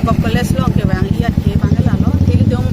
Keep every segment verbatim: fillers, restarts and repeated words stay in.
Govt College along kevang-i athe abang ke lalo, nelitum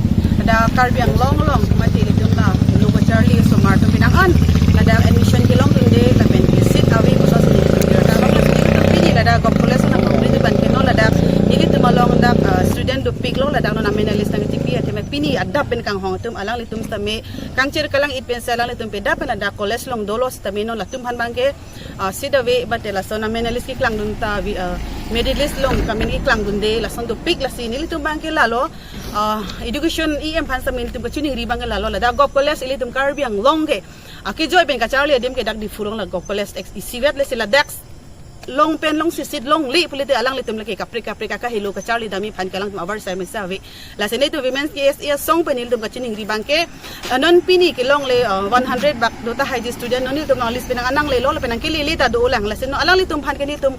ladak Karbi Anglong along mate nelitum la lo kacharli osomar atum penang an ladak admission kelongdunde lapen ke seat ave pusi nelitum birta long. Nelitum pini ladak Govt College along nelitum abang ke non ladak nelitum along dak, ah, student dopiklo, ladak non amen a-list nangchipi athema pini adap pen kanghong atum alanglitum sitame kangchir kalang-it pensi alanglitum pedap pen ladak college along dolo sitame non latum aphan abang ke, ah, seat ave, mate lason amen a-list keklangdun ta avi, ah, merit list along kamen keklangdunde, lason dopik. Lasi nelitum abang ke lalo, ah, education E M aphan sitame nelitum kachiningri abang ke lalo, ladak Govt College ilitum Karbi Anglong ke, ah, kejoi pen kacharli adim ke dak Diphu along la Govt College ex isivet, lasi ladak long pen long si seat longle pulote alanglitum lake kaprek kaprek akahelo kacharli dam-i aphan ke alangtum avarsai mesa ave. Lasi nelitum Women's K S A asong pen nelitum kachiningri abang ke, ah, non pini kelongle, ah, one hundred bak do tahaiji student, non nelitum along list penang an nanglelo lapen nangkelele ta dolang. Lasi non alanglitum aphan ke nelitum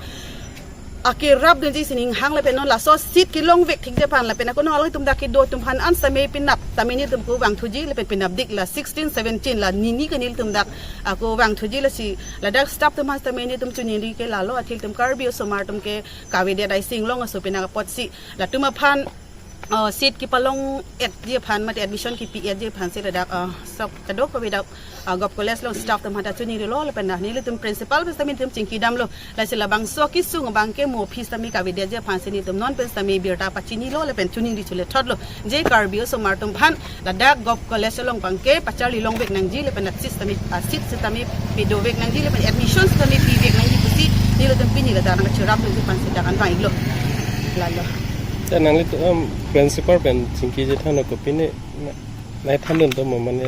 akerapdunji sining hang lapen non laso seat kelongvek thikji aphan lapen ako non alanglitum dak kedo atum aphan an sitame penap tame nelitum ako vangthuji lapen penapdik la sixteen seventeen la nini ke nelitum dak ako vangthuji. Lasi ladak staff atum aphan sitame nelitum chiningri ke lalo, athe ilitum Karbi osomar atum ke kavedet aising long aso penang apotsi latum aphan, uh, seat kepalong-etji aphan mate admission kepi-etji aphansi ladak, uh, sok kadokave dak, uh, Govt College along staff atum aphan ta chiningrilo lapen dak nelitum principal pen sitame nelitum chingkidamlo. Lasi labangso kesung abang ke mo fees sitame kavedetji aphansi nelitum non pen sitame birta pachinilo lapen chiningri chule thotlo. Je Karbi osomar atum aphan ladak Govt College along abang ke pacharli longvek nangji lapen dak seat sitame, ah, seat sitame pedovek nangji lapen admission sitame pivek nangji pusi nelitum pini ladak nangcherapdunji aphansi dak an vang-iklo. Lalo. Ta nanglitum, um, principal pen chingkiji than kopine na, naithandun atum mane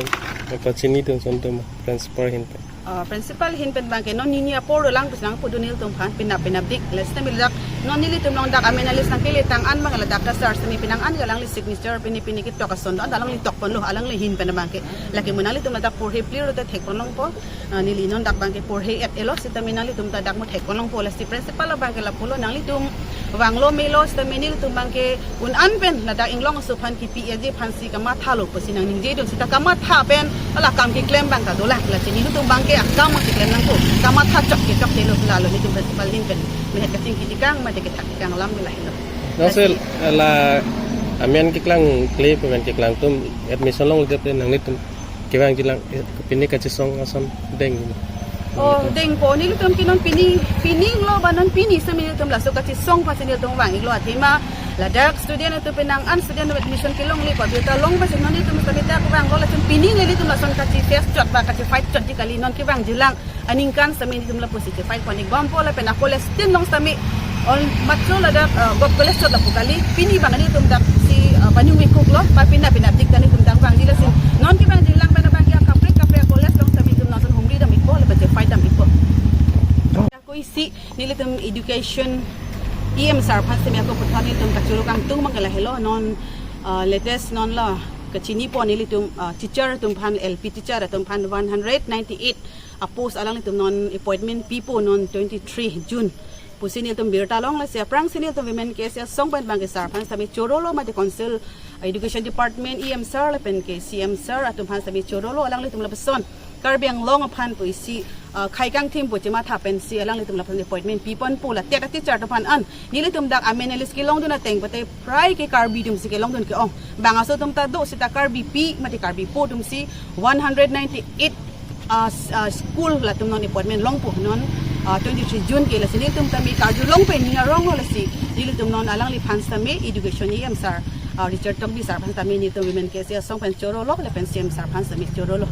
pachinidun ason atum principal ahin pen? Ah, principal ahin pen abang ke non nini apor dolang pusi nangpudun nelitum aphan penap penapdik. Lasi sitame ladak non nelitum along dak amen a-list nangkeletang an abang ladak ta sir sitame penang an ke alangli signature pine pine ketok ason do-an ta alangli tokponlo, alangli ahin pen abang ke. Lake mo nanglitum ladak porhe plir lote thekpon longpo. Ah, neli non dak abang ke porhe-et elo sitame nanglitum ta dak mo thekpon longpo. Lasi principal abang ke lapulo, nanglitum vanglo melo sitame nelitum abang ke un an pen ladak inglong aso aphan kepi-etji aphansi kamathalo pusi nangningjidun seta kamatha pen la akam keklem abang ta dolang. Lasi nelitum abang ke akam keklem nangpo, kamatha chot ke chot telo. Lalo nelitum principal ahin pen mehet kachingki tekang mate kethak tekang alam ke lahelo. Nose la amen keklang kle pen keklang atum admission longledet nanglitum kevangjilang, eh, pini kachesong ason deng. Oh, dengpo, nelitum ke non pini, pini lo ba non pini sitame nelitum laso kachesong aphansi nelitum vang-iklo, athema ladak student atum penang an student admission kelongle ko, birta long aphansi non nelitum sitame dak vanglo, lason pini nelitum lason kache-face chot ba kache-fight chotji kali, non kevangjilang aningkan sitame nelitum lapusi che-fight pon-ikbompo lapen a-college tin long sitame ol matro ladak, eh, Govt College chot lapu kali, pini abang nelitum dak si, eh, panyung-ikuklo, pa penap penapdik ta nelitum dak vangji. Lasi non kevangjilang pen abang ke kaprek kaprek college long sitame nelitum non ason humri dam-ikpo lapen che-fight dam-ikpo. Ako isi nelitum education E M sir aphan sitame ako puthot nelitum kachoro kangtung abang ke lahelo, non, eh, latest non la kachinipo nelitum, eh, teacher atum aphan, L P teacher atum aphan one hundred ninety-eight a-post alanglitum non appointment pipo non twenty-three June pusi nelitum birta long. Lasi aphrangsi nelitum Women K S A asong pen abang ke sir aphan sitame chorolo, mate Council Education Department E M sir lapen ke C M sir atum aphan sitame chorolo, alanglitum lapuson Karbi Anglong aphan pu isi, ah, khei kangthim pu chematha pensi alanglitum lapuson appointment piponpo. La tet a-teacher atum aphan an nelitum dak amen a-list kelongdun ateng pute prai ke Karbi atumsi kelongdun ke-ong. Bang aso atum ta do seta Karbipi mate Karbipo atumsi one hundred ninety-eight, ah, s-, ah, school latum non appointment longpo non, ah, twenty-three June ke. Lasi nelitum tame karjulong pen ning arong lo, lasi nelitum non alangliphan sitame education E M sir, ah, Richard Tokbi sir aphan sitame nelitum Women K S A asong pen chorolo lapen C M sir aphan sitame chorolo.